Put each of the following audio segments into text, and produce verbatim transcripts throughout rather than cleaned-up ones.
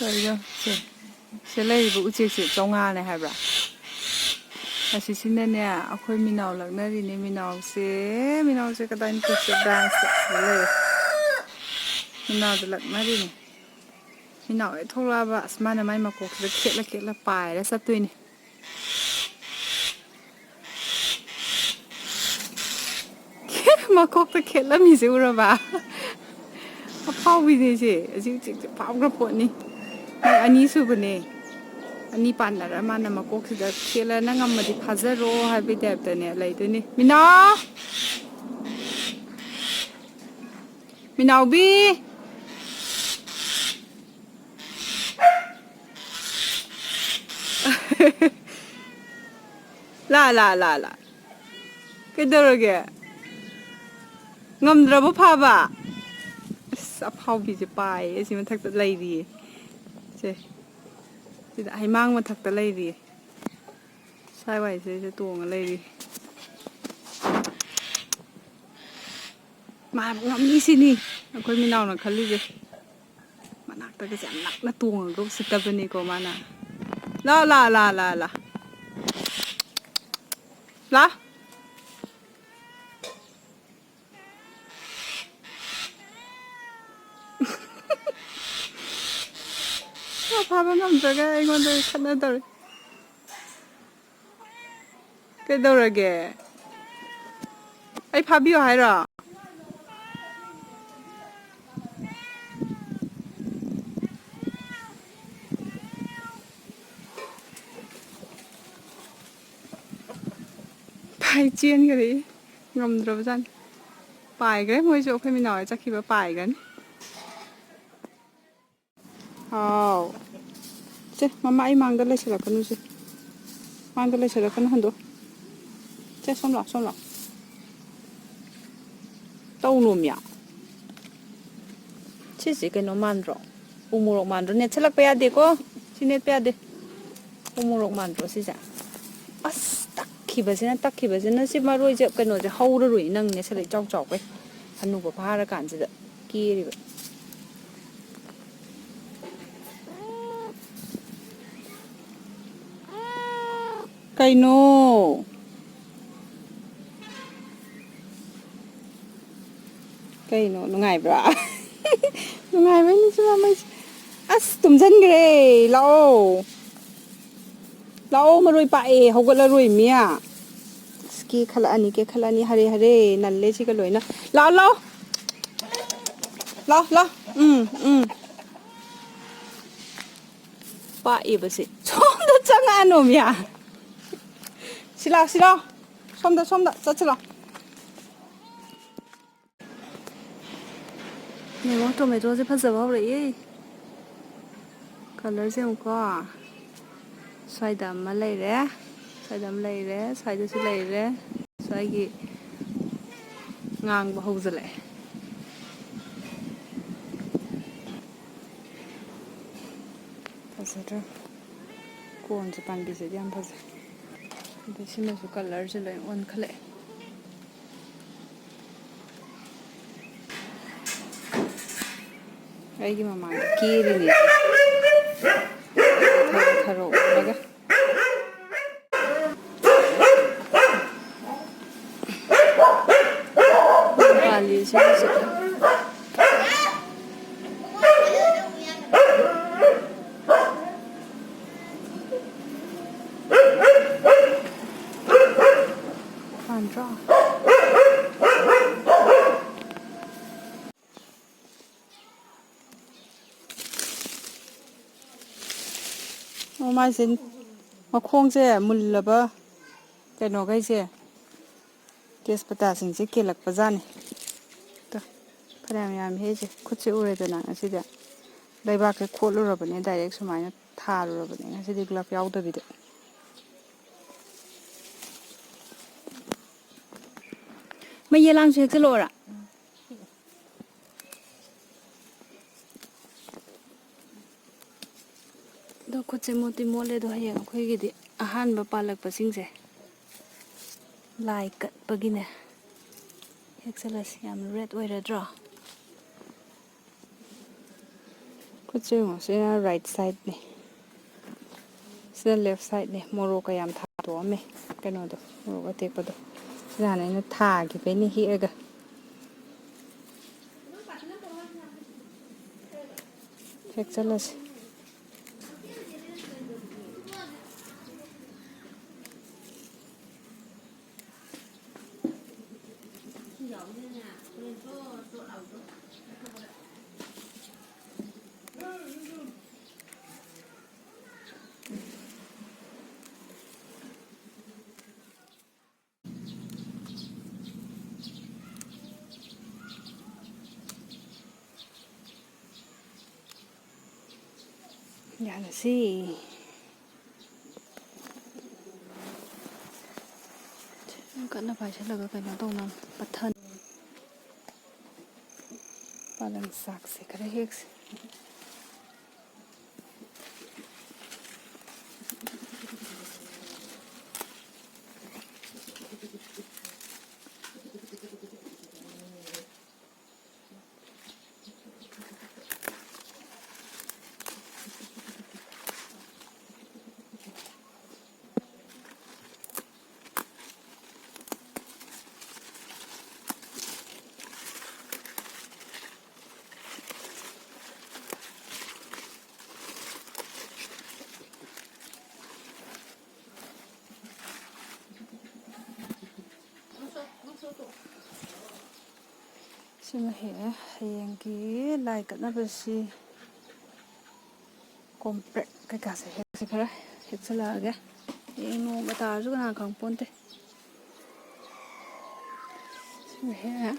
ꯀꯩꯅꯣ ꯁꯦ? ꯁꯤ ꯂꯩꯔꯤꯕ ꯎꯆꯦꯛꯁꯦ ꯆꯥꯝꯃꯉꯥꯅꯦ ꯍꯥꯏꯕ꯭ꯔꯥ? ꯑꯁꯤꯁꯤꯅꯅꯦ, ꯑꯩꯈꯣꯏ ꯃꯤꯅꯥꯎ ꯂꯛꯅꯔꯤꯅꯦ꯫ ꯃꯤꯅꯥꯎꯁꯦ, ꯃꯤꯅꯥꯎꯁꯦ ꯀꯗꯥꯏꯅꯣ? ꯁꯤ ꯂꯩꯔꯦ꯫ ꯃꯤꯅꯥꯎꯗ ꯂꯛꯅꯔꯤꯅꯦ꯫ ꯃꯤꯅꯥꯎ ꯍꯦꯛ ꯊꯣꯛꯂꯛꯑꯕ, ꯑꯁ, ꯃꯥꯅ ꯃꯥꯏ ꯃꯀꯣꯛꯁꯤꯗ ꯈꯦꯠꯂ ꯈꯦꯠꯂ ꯄꯥꯏꯔ ꯆꯠꯇꯣꯏꯅꯦ꯫ ꯃꯀꯣꯛꯇ ꯈꯦꯠꯂꯝꯃꯤꯁꯦ ꯎꯔꯕ? ꯑꯐꯥꯎꯕꯤꯅꯦ ꯁꯦ꯫ ꯑꯁꯤ ꯎꯆꯦꯛꯁꯦ ꯐꯥꯎꯈ꯭ꯔ ꯄꯣꯠꯅꯤ꯫ ꯃꯤ ꯑꯅꯤ ꯁꯨꯕꯅꯦ꯫ ꯑꯅꯤ ꯄꯥꯟꯅꯔ ꯃꯥꯅ ꯃꯀꯣꯛꯁꯤꯗ ꯈꯦꯠꯂ, "ꯅꯪ ꯉꯝꯃꯗꯤ ꯐꯥꯖꯔꯣ" ꯍꯥꯏꯕꯒꯤ ꯇꯥꯏꯞꯇꯅꯦ ꯂꯩꯗꯣꯏꯅꯤ꯫ ꯃꯤꯅꯥꯎ! ꯃꯤꯅꯥꯎꯕꯤ! ꯂꯥ, ꯂꯥ, ꯂꯥ, ꯂꯥ꯫ ꯀꯩꯗꯧꯔꯒꯦ? ꯉꯝꯗ꯭ꯔꯕꯣ ꯐꯥꯕ? ꯑꯁ, ꯑꯐꯥꯎꯕꯤꯁꯦ ꯄꯥꯏꯌꯦ꯫ ꯑꯁꯤ ꯃꯊꯛꯇ ꯂꯩꯔꯤꯌꯦ꯫ ꯁꯦ꯫ ꯁꯤꯗ ꯍꯩꯃꯥꯡ ꯃꯊꯛꯇ ꯂꯩꯔꯤꯌꯦ꯫ ꯁ꯭ꯋꯥꯏ ꯋꯥꯏꯁꯤꯗꯩꯗ ꯇꯣꯡꯉ ꯂꯩꯔꯤ꯫ ꯃꯥ ꯉꯝꯅꯤ ꯁꯤꯅꯤ ꯑꯩꯈꯣꯏ ꯃꯤꯅꯥꯎꯅ ꯈꯜꯂꯤꯁꯦ꯫ ꯃꯅꯥꯛꯇꯒꯁꯦ ꯌꯥꯝ ꯅꯛꯅ ꯇꯣꯡꯉꯒ ꯎꯁꯤꯠꯇꯕꯅꯤꯀꯣ ꯃꯥꯅ꯫ ꯂꯥ, ꯂꯥ, ꯂꯥ, ꯂꯥ, ꯂꯥ꯫ ꯂꯥ꯫ ꯐꯥꯕ ꯉꯝꯗ꯭ꯔꯒ ꯑꯩꯉꯣꯟꯗ ꯈꯠꯅꯗꯧꯔꯤ꯫ ꯀꯩꯗꯧꯔꯒꯦ? ꯑꯩ ꯐꯥꯕꯤꯌꯣ ꯍꯥꯏꯔꯣ? ꯄꯥꯏ ꯆꯦꯟꯈ꯭ꯔꯦ꯫ ꯉꯝꯗ꯭ꯔꯕꯖꯥꯠꯅꯤ꯫ ꯄꯥꯏꯈ꯭ꯔꯦ ꯃꯣꯏꯁꯨ, ꯑꯩꯈꯣꯏ ꯃꯤꯅꯥꯎ ꯍꯣꯏ ꯆꯠꯈꯤꯕ ꯄꯥꯏꯈ꯭ꯔꯅꯤ꯫ ꯍꯥꯎ꯫ ꯁꯦ, ꯃꯃꯥ, ꯑꯩ ꯃꯥꯡꯗ ꯂꯩꯁꯜꯂꯛꯀꯅꯨ ꯁꯦ꯫ ꯃꯥꯡꯗ ꯂꯩꯁꯜꯂꯛꯀꯅꯨ, ꯍꯟꯗꯣꯛ꯫ ꯁꯦ, ꯁꯣꯝ ꯂꯥꯛꯑꯣ, ꯁꯣꯝ ꯂꯥꯛꯑꯣ꯫ ꯇꯧꯅꯣꯃꯤ꯫ ꯁꯤꯁꯦ ꯀꯩꯅꯣ ꯃꯥꯟꯗ꯭ꯔꯣ? ꯎ ꯃꯣꯔꯣꯛ ꯃꯥꯟꯗ꯭ꯔꯣ? ꯅꯦꯠꯁꯜꯂꯛꯄ ꯌꯥꯗꯦꯀꯣ꯫ ꯁꯤ ꯅꯦꯠꯄ ꯌꯥꯗꯦ꯫ ꯎ ꯃꯣꯔꯣꯛ ꯃꯥꯟꯗ꯭ꯔꯣ ꯁꯤꯁꯦ? ꯑꯁ, ꯇꯛꯈꯤꯕꯁꯤꯅ, ꯇꯛꯈꯤꯕꯁꯤꯅ꯫ ꯁꯤ ꯃꯔꯣꯏꯁꯦ, ꯀꯩꯅꯣꯁꯦ ꯍꯧꯔꯔꯣꯏ꯫ ꯅꯪ ꯅꯦꯠꯁꯜꯂꯛꯏ ꯏꯆꯥꯎ ꯆꯥꯎꯈꯩ꯫ ꯍꯅꯨꯕ ꯐꯥꯔꯀꯥꯟꯁꯤꯗ ꯀꯦꯔꯤꯕ꯫ ꯀꯩꯅꯣ? ꯀꯩꯅꯣ? ꯅꯨꯡꯉꯥꯏꯕ꯭ꯔꯥ? ꯅꯨꯡꯉꯥꯏꯕꯩꯅꯤ ꯁꯤ ꯃꯃꯩꯁꯦ꯫ ꯑꯁ, ꯇꯨꯝꯁꯤꯟꯈ꯭ꯔꯦ꯫ ꯂꯥꯛꯑꯣ꯫ ꯂꯥꯛꯑꯣ, ꯃꯔꯣꯏ ꯄꯥꯛꯑꯦ꯫ ꯍꯧꯒꯠꯂꯔꯣꯏ, ꯃꯤꯌꯥ꯫ ꯑꯁ, ꯀꯦꯈꯠꯂꯛꯑꯅꯤ, ꯀꯦꯈꯠꯂꯛꯑꯅꯤ꯫ ꯍꯔꯦ, ꯍꯔꯦ꯫ ꯅꯜꯂꯦ ꯁꯤꯒ ꯂꯣꯏꯅ꯫ ꯂꯥꯛꯑꯣ, ꯂꯥꯛꯑꯣ꯫ ꯂꯥꯛꯑꯣ, ꯂꯥꯛꯑꯣ꯫ ꯎꯝ, ꯎꯝ꯫ ꯄꯥꯛꯏꯕꯁꯦ꯫ ꯁꯣꯝꯗ ꯆꯪꯉꯛꯑꯅꯣ, ꯃꯤꯌꯥ꯫ ꯁꯤ ꯂꯥꯎ, ꯁꯤ ꯂꯥꯎ꯫ ꯁꯣꯝꯗ, ꯁꯣꯝꯗ ꯆꯠꯁꯤ ꯂꯥꯎ꯫ ꯌꯦꯡꯉꯣ, ꯇꯣꯃꯦꯇꯣꯁꯦ ꯐꯖꯕ ꯍꯧꯔꯛꯑꯦ꯫ ꯀꯂꯔꯁꯦ ꯌꯦꯡꯉꯨꯀꯣ꯫ ꯁ꯭ꯋꯥꯏꯗ ꯑꯃ ꯂꯩꯔꯦ, ꯁ꯭ꯋꯥꯏꯗ ꯑꯃ ꯂꯩꯔꯦ, ꯁ꯭ꯋꯥꯏꯗꯁꯨ ꯂꯩꯔꯦ꯫ ꯁ꯭ꯋꯥꯏꯒꯤ ꯉꯥꯡꯕ ꯍꯧꯖꯤꯜꯂꯛꯑꯦ꯫ ꯐꯖꯗ꯭ꯔꯣ? ꯀꯣꯟꯁꯦ, ꯄꯥꯝꯕꯤꯁꯤꯗꯤ ꯌꯥꯝ ꯐꯖꯩ꯫ ꯑꯗꯩ ꯁꯤꯃꯁꯨ ꯀꯂꯔꯁꯦ ꯂꯣꯏ ꯑꯣꯟꯈꯠꯂꯛꯑꯦ꯫ ꯑꯩꯒꯤ ꯃꯃꯥꯡꯗ ꯀꯦꯔꯤꯅꯦ꯫ ꯊꯔꯣ ꯊꯔꯣ ꯑꯣꯜꯂꯒ꯫ ꯄꯥꯜꯂꯤ ꯁꯤꯒꯤꯁꯨ꯫ ꯄꯥꯟꯗ꯭ꯔꯣ? ꯑꯣ, ꯃꯥꯏꯁꯦ ꯃꯈꯣꯡꯁꯦ ꯃꯨꯜꯂꯕ ꯀꯩꯅꯣꯈꯩꯁꯦ, ꯇꯦꯖꯄꯇꯥꯁꯤꯡꯁꯦ ꯀꯦꯜꯂꯛꯄꯖꯥꯠꯅꯤ꯫ ꯇꯣ, ꯐꯅꯌꯥꯝ ꯌꯥꯝ ꯍꯦꯛꯏꯁꯦ꯫ ꯈꯨꯠꯁꯦ ꯎꯔꯦꯗꯅ ꯉꯁꯤꯗꯤ꯫ ꯂꯩꯕꯥꯛꯁꯦ ꯈꯣꯠꯂꯨꯔꯕꯅꯦ, direct ꯁꯨꯃꯥꯏꯅ ꯊꯥꯔꯨꯔꯕꯅꯦ ꯉꯁꯤꯗꯤ glove ꯌꯥꯎꯗꯕꯤꯗ꯫ ꯃꯩ ꯌꯦꯂꯥꯡꯁꯨ ꯍꯦꯛꯆꯜꯂꯛꯑꯣꯔꯥ? ꯑꯗꯣ ꯈꯨꯠꯁꯦ ꯃꯣꯠꯇꯤ ꯃꯣꯠꯂꯦ, ꯑꯗꯣ ꯍꯌꯦꯡ ꯑꯩꯈꯣꯏꯒꯤꯗꯤ ꯑꯍꯥꯟꯕ ꯄꯥꯜꯂꯛꯄꯁꯤꯡꯁꯦ ꯂꯥꯏ ꯀꯠꯄꯒꯤꯅꯦ ꯍꯦꯛꯆꯜꯂꯁꯤ꯫ ꯌꯥꯝ red ꯑꯣꯏꯔꯗ꯭ꯔꯣ? ꯈꯨꯠꯁꯦ ꯌꯦꯡꯉꯣ, ꯁꯤꯅ right sideꯅꯦ, ꯁꯤꯅ left sideꯅꯦ꯫ ꯃꯣꯔꯣꯛꯀ ꯌꯥꯝ ꯊꯥ- ꯇꯣꯛꯑꯝꯃꯦ꯫ ꯀꯩꯅꯣꯗꯣ, ꯃꯣꯔꯣꯛ ꯑꯇꯦꯛꯄꯗꯣ꯫ ꯁꯤꯗ ꯍꯥꯟꯅ ꯑꯩꯅ ꯊꯥꯈꯤꯕꯩꯅꯦ ꯍꯦꯛꯑꯒ꯫ ꯍꯦꯛ ꯆꯠꯂꯁꯤ꯫ ꯌꯥꯜꯂꯁꯤ꯫ ꯀꯟꯅ ꯄꯥꯏꯁꯤꯜꯂꯒ ꯀꯩꯅꯣ ꯇꯧꯅꯕ ꯄꯠꯊꯅ꯫ ꯄꯥꯂꯪ ꯁꯥꯛꯁꯦ ꯈꯔ ꯍꯦꯛꯁꯦ꯫ ꯁꯤꯃ ꯍꯦꯛꯑꯦ꯫ ꯍꯌꯦꯡꯒꯤ ꯂꯥꯏ ꯀꯠꯅꯕꯁꯤ ꯀꯣꯝꯄ꯭ꯔꯦꯛ ꯀꯩꯀꯥꯁꯦ ꯍꯦꯛꯁꯦ ꯈꯔ ꯍꯦꯛꯆꯜꯂꯛꯑꯒꯦ꯫ ꯍꯌꯦꯡ ꯅꯣꯡꯒ ꯇꯥꯔꯁꯨ ꯀꯅꯥ ꯈꯪ ꯄꯣꯟꯇꯦ꯫ ꯁꯤꯃ ꯍꯦꯛꯑꯦ꯫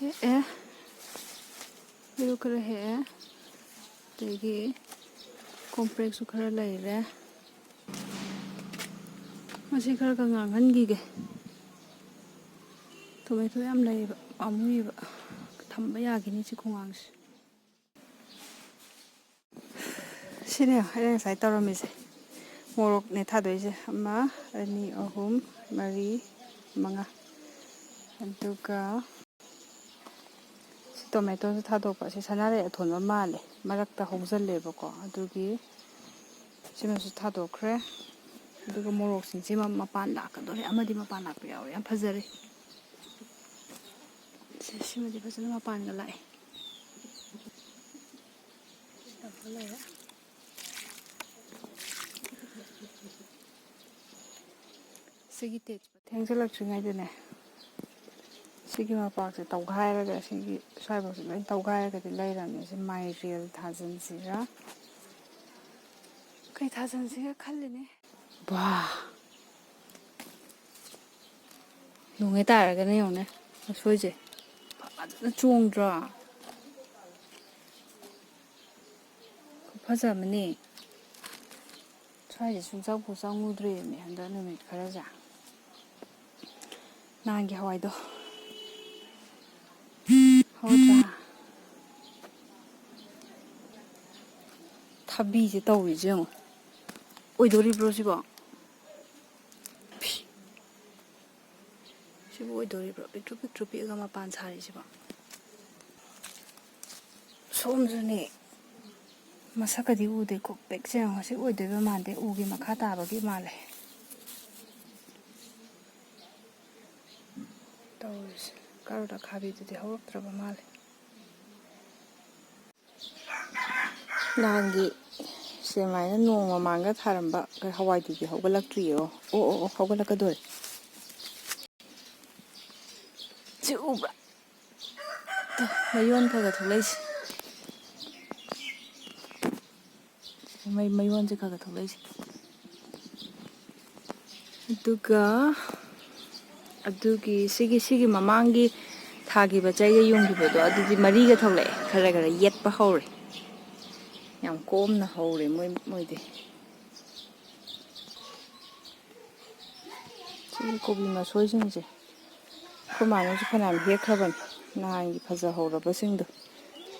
ꯍꯦꯛꯑꯦ꯫ ꯍꯩꯔꯨ ꯈꯔ ꯍꯦꯛꯑꯦ꯫ ꯑꯗꯒꯤ ꯀꯣꯝꯄ꯭ꯔꯦꯛꯁꯨ ꯈꯔ ꯂꯩꯔꯦ꯫ ꯃꯁꯤ ꯈꯔꯒ ꯉꯥꯡꯍꯟꯈꯤꯒꯦ꯫ ꯇꯣꯃꯦꯇꯣ ꯌꯥꯝ ꯂꯩꯌꯦꯕ, ꯄꯥꯝꯃꯨꯏꯌꯦꯕ꯫ ꯊꯝꯕ ꯌꯥꯈꯤꯅꯤ ꯁꯤ ꯈꯣꯡꯒꯥꯡꯁꯦ꯫ ꯁꯤꯅꯦ ꯑꯩꯅ ꯉꯁꯥꯏ ꯇꯧꯔꯝꯃꯤꯁꯦ꯫ ꯃꯣꯔꯣꯛꯅꯦ ꯊꯥꯗꯣꯏꯁꯦ꯫ ꯑꯃ, ꯑꯅꯤ, ꯑꯍꯨꯝ, ꯃꯔꯤ, ꯃꯉꯥ꯫ ꯑꯗꯨꯒ ꯁꯤ ꯇꯣꯃꯦꯇꯣꯁꯦ ꯊꯥꯗꯣꯛꯄ꯫ ꯁꯤ ꯁꯅꯥꯔꯩ ꯑꯊꯣꯟꯕ ꯃꯥꯜꯂꯦ, ꯃꯔꯛꯇ ꯍꯧꯖꯜꯂꯦꯕꯀꯣ꯫ ꯑꯗꯨꯒꯤ ꯁꯤꯃꯁꯨ ꯊꯥꯗꯣꯛꯈ꯭ꯔꯦ꯫ ꯑꯗꯨꯒ ꯃꯣꯔꯣꯛꯁꯤꯡꯁꯤꯃ ꯃꯄꯥꯟ ꯂꯥꯛꯀꯗꯧꯔꯦ꯫ ꯑꯃꯗꯤ ꯃꯄꯥꯟ ꯂꯥꯛꯄ ꯌꯥꯎꯔꯦ꯫ ꯌꯥꯝ ꯐꯖꯔꯦ꯫ ꯁꯤ-, ꯁꯤꯃꯗꯤ ꯐꯖꯅ ꯃꯄꯥꯟꯒ ꯂꯥꯛꯑꯦ꯫ ꯁꯤ ꯇꯧꯔꯒ ꯂꯩꯔꯦ꯫ ꯁꯤꯒꯤ ꯇꯦꯖꯄꯇꯥ ꯊꯦꯡꯖꯤꯜꯂꯛꯇ꯭ꯔꯤꯉꯩꯗꯅꯦ, ꯁꯤꯒꯤ ꯃꯄꯥꯛꯁꯦ ꯇꯧꯒꯥꯏꯔꯒ, ꯁꯤꯒꯤ ꯁ꯭ꯋꯥꯏꯐꯥꯎꯁꯦ ꯂꯣꯏ ꯇꯧꯒꯥꯏꯔꯒꯗꯤ ꯂꯩꯔꯕꯅꯦ꯫ ꯁꯤ ꯃꯥꯏꯔꯦꯜ ꯊꯥꯖꯤꯟꯁꯤꯔꯥ, ꯀꯩ ꯊꯥꯖꯤꯟꯁꯤꯒ ꯈꯜꯂꯤꯅꯦ꯫ ꯋꯥ! ꯅꯣꯡꯍꯦꯛ ꯇꯥꯔꯒꯅ ꯌꯦꯡꯉꯨꯅꯦ, ꯑꯁꯣꯏꯁꯦ ꯐꯖꯅ ꯆꯣꯡꯗ꯭ꯔꯣ? ꯈꯨꯐꯖ ꯑꯃꯅꯤ꯫ ꯁ꯭ꯋꯥꯏꯁꯦ ꯁꯨꯡꯆꯪꯕꯨ ꯆꯪꯉꯨꯗ꯭ꯔꯤꯕꯅꯦ ꯍꯟꯗꯛ ꯅꯨꯃꯤꯠ ꯈꯔꯁꯦ꯫ ꯅꯍꯥꯟꯒꯤ ꯍꯋꯥꯏꯗꯣ ꯍꯧꯗ꯭ꯔꯥ? ꯊꯕꯤꯁꯦ ꯇꯧꯔꯤꯁꯦ ꯌꯦꯡꯉꯣ꯫ ꯑꯣꯏꯗꯣꯔꯤꯕ꯭ꯔꯣ ꯁꯤꯕꯣ? ꯐꯤ꯫ ꯁꯤꯕꯨ ꯑꯣꯏꯗꯣꯔꯤꯕ꯭ꯔꯣ? ꯄꯤꯛꯇ꯭ꯔꯨ ꯄꯤꯛꯇ꯭ꯔꯨ ꯄꯤꯛꯑꯒ ꯃꯄꯥꯟ ꯁꯥꯔꯤꯁꯤꯕꯣ? ꯁꯣꯝꯁꯨꯅꯦ, ꯃꯁꯛꯀꯗꯤ ꯎꯗꯦꯀꯣ꯫ ꯄꯦꯛꯁꯦ ꯌꯦꯡꯉꯣ, ꯁꯤ ꯑꯣꯏꯗꯣꯏꯕ ꯃꯥꯟꯗꯦ꯫ ꯎꯒꯤ ꯃꯈꯥ ꯇꯥꯕꯒꯤ ꯃꯥꯜꯂꯦ꯫ ꯇꯧꯔꯤꯁꯦ꯫ ꯀꯥꯔꯣꯠ ꯑꯈꯥꯕꯤꯗꯨꯗꯤ ꯍꯧꯔꯛꯇ꯭ꯔꯕ ꯃꯥꯜꯂꯦ꯫ ꯅꯍꯥꯟꯒꯤ ꯁꯦꯃꯥꯏꯅ ꯅꯣꯡ ꯃꯃꯥꯡꯗ ꯊꯥꯔꯝꯕ ꯍꯋꯥꯏꯗꯨꯗꯤ ꯍꯧꯒꯠꯂꯛꯇ꯭ꯔꯤꯌꯦ꯫ ꯑꯣ, ꯑꯣ, ꯑꯣ, ꯍꯧꯒꯠꯂꯛꯀꯗꯣꯔꯦ꯫ ꯁꯤ ꯎꯕ꯭ꯔꯥ? ꯇꯨ, ꯃꯌꯣꯟ ꯈꯔ ꯈꯔ ꯊꯣꯛꯂꯛꯏꯁꯦ꯫ ꯃꯩ-, ꯃꯌꯣꯟꯁꯦ ꯈꯔ ꯈꯔ ꯊꯣꯛꯂꯛꯏꯁꯦ꯫ ꯑꯗꯨꯒ ꯑꯗꯨꯒꯤ, ꯁꯤꯒꯤ, ꯁꯤꯒꯤ ꯃꯃꯥꯡꯒꯤ ꯊꯥꯈꯤꯕ ꯆꯩꯒ ꯌꯨꯡꯈꯤꯕꯗꯣ ꯑꯗꯨꯗꯤ ꯃꯔꯤꯒ ꯊꯣꯛꯂꯛꯑꯦ, ꯈꯔ ꯈꯔ ꯌꯦꯠꯄ ꯍꯧꯔꯦ꯫ ꯌꯥꯝ ꯀꯣꯝꯅ ꯍꯧꯔꯦ ꯃꯣꯏ ꯃꯣꯏꯗꯤ꯫ ꯁꯤꯒꯤ ꯀꯣꯕꯤ ꯃꯁꯣꯏꯁꯤꯡꯁꯦ ꯑꯩꯈꯣꯏ ꯃꯥꯅꯁꯨ ꯐꯅꯌꯥꯝ ꯍꯦꯛꯈ꯭ꯔꯕꯅꯤ, ꯅꯍꯥꯟꯒꯤ ꯐꯖꯍꯧꯔꯕꯁꯤꯡꯗꯣ꯫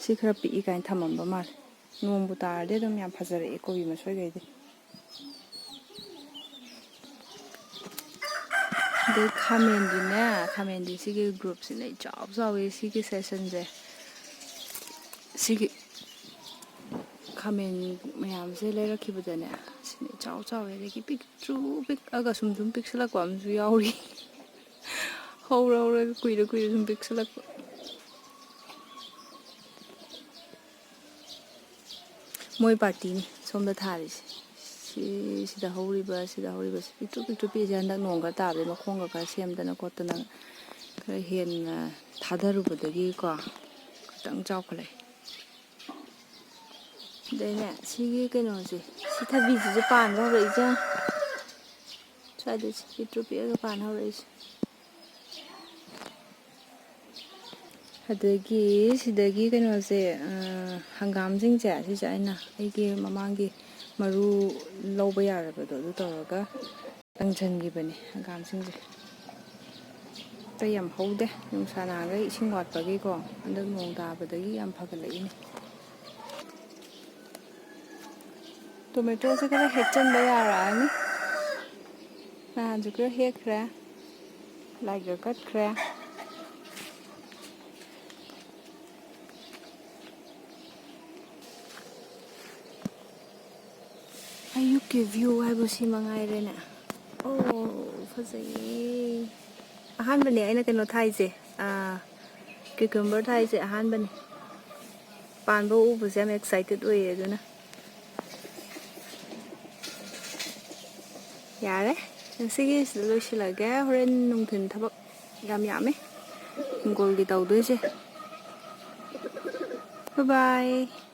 ꯁꯤ ꯈꯔ ꯄꯤꯛꯏ ꯀꯥꯏꯅ ꯊꯝꯃꯝꯕ ꯃꯥꯜꯂꯦ꯫ ꯅꯣꯡꯕꯨ ꯇꯥꯔꯗꯤ ꯑꯗꯨꯝ ꯌꯥꯝ ꯐꯖꯔꯛꯑꯦ ꯀꯣꯕꯤ ꯃꯁꯣꯏꯈꯩꯗꯤ꯫ ꯑꯗꯩ ꯈꯥꯃꯦꯟꯗꯤꯅꯦ, ꯈꯥꯃꯦꯟꯗꯤ ꯁꯤꯒꯤ ꯒ꯭ꯔꯨꯞꯁꯤꯅ ꯏꯆꯥꯎ ꯆꯥꯎꯋꯤ꯫ ꯁꯤꯒꯤ ꯁꯦꯁꯟꯁꯦ, ꯁꯤꯒꯤ ꯈꯥꯃꯦꯟ ꯃꯌꯥꯝꯁꯦ ꯂꯩꯔꯛꯈꯤꯕꯗꯅꯦ, ꯁꯤꯅ ꯏꯆꯥꯎ ꯆꯥꯎꯋꯦ꯫ ꯑꯗꯒꯤ ꯄꯤꯛꯇ꯭ꯔꯨ ꯄꯤꯛꯑꯒ ꯁꯨꯝ ꯁꯨꯝ ꯄꯤꯛꯁꯤꯜꯂꯛꯄ ꯑꯃꯁꯨ ꯌꯥꯎꯔꯤ꯫ ꯍꯧꯔ ꯍꯧꯔꯒ ꯀꯨꯏꯔ ꯀꯨꯏꯔ ꯁꯨꯝ ꯄꯤꯛꯁꯤꯜꯂꯛꯄ꯫ ꯃꯣꯏ ꯄꯥꯔꯇꯤꯅꯤ ꯁꯣꯝꯗ ꯊꯥꯔꯤꯁꯦ꯫ ꯁꯤ, ꯁꯤꯗ ꯍꯧꯔꯤꯕ, ꯁꯤꯗ ꯍꯧꯔꯤꯕꯁꯦ ꯄꯤꯛꯇ꯭ꯔꯨ ꯄꯤꯛꯇ꯭ꯔꯨ ꯄꯤꯛꯏꯁꯦ꯫ ꯍꯟꯗꯛ ꯅꯣꯡ ꯈꯔ ꯇꯥꯕꯗꯩ ꯃꯈꯣꯡꯒ ꯈꯔ ꯁꯦꯝꯗꯅ ꯈꯣꯠꯇꯅ ꯈꯔ ꯍꯦꯟꯅ ꯊꯥꯗꯔꯨꯕꯗꯒꯤꯀꯣ ꯈꯤꯇꯪ ꯆꯥꯎꯈꯠꯂꯛꯑꯦ꯫ ꯑꯗꯩꯅꯦ, ꯁꯤꯒꯤ ꯀꯩꯅꯣꯁꯦ, ꯁꯤ ꯊꯕꯤꯁꯤꯁꯨ ꯄꯥꯟꯕ ꯍꯧꯔꯛꯏꯁꯦ꯫ ꯁ꯭ꯋꯥꯏꯗ ꯁꯤ ꯄꯤꯛꯇ꯭ꯔꯨ ꯄꯤꯛꯑꯒ ꯄꯥꯟ ꯍꯧꯔꯛꯏꯁꯦ꯫ ꯑꯗꯒꯤ ꯁꯤꯗꯒꯤ ꯀꯩꯅꯣꯁꯦ, ꯑ, ꯍꯪꯒꯥꯝꯁꯤꯡꯁꯦ, ꯁꯤꯁꯦ ꯑꯩꯅ ꯑꯩꯒꯤ ꯃꯃꯥꯡꯒꯤ ꯃꯔꯨ ꯂꯧꯕ ꯌꯥꯔꯕꯗꯣ ꯑꯗꯨ ꯇꯧꯔꯒ ꯀꯪꯁꯟꯈꯤꯕꯅꯦ ꯍꯪꯒꯥꯝꯁꯤꯡꯁꯦ꯫ ꯑꯇꯩ ꯌꯥꯝ ꯍꯧꯗꯦ, ꯅꯨꯡꯁꯥ ꯅꯍꯥꯟꯈꯩ ꯏꯁꯤꯡ ꯋꯥꯠꯄꯒꯤꯀꯣ, ꯍꯟꯗꯛ ꯅꯣꯡ ꯇꯥꯕꯗꯒꯤ ꯌꯥꯝ ꯐꯒꯠꯂꯛꯏꯅꯦ꯫ ꯇꯣꯃꯦꯇꯣꯁꯦ ꯈꯔ ꯍꯦꯛꯆꯟꯕ ꯌꯥꯔꯛꯑꯅꯤ꯫ ꯅꯍꯥꯟꯁꯨ ꯈꯔ ꯍꯦꯛꯈ꯭ꯔꯦ, ꯂꯥꯏꯒ ꯀꯠꯈ꯭ꯔꯦ꯫ ꯑꯌꯨꯛꯀꯤ ꯚ꯭ꯌꯨ ꯍꯥꯏꯕꯨ ꯁꯤ ꯃꯉꯥꯏꯔꯦꯅꯦ꯫ ꯑꯣ, ꯐꯖꯩꯌꯦ꯫ ꯑꯍꯥꯟꯕꯅꯦ ꯑꯩꯅ ꯀꯩꯅꯣ ꯊꯥꯏꯁꯦ, ꯑꯥ, ꯀ꯭ꯌꯨꯀꯝꯕꯔ ꯊꯥꯏꯁꯦ ꯑꯍꯥꯟꯕꯅꯦ꯫ ꯄꯥꯟꯕ ꯎꯕꯁꯦ ꯌꯥꯝ ꯑꯦꯛꯁꯥꯏꯇꯦꯠ ꯑꯣꯏꯌꯦ꯫ ꯑꯗꯨꯅ ꯌꯥꯔꯦ, ꯉꯁꯤꯒꯤ ꯁꯤꯗ ꯂꯣꯏꯁꯤꯜꯂꯒꯦ꯫ ꯍꯣꯔꯦꯟ ꯅꯨꯡꯊꯤꯜ ꯊꯕꯛ ꯌꯥꯝ ꯌꯥꯝꯃꯦ ꯍꯤꯡꯒꯣꯜꯒꯤ ꯇꯧꯗꯣꯏꯁꯦ꯫ Bye bye꯫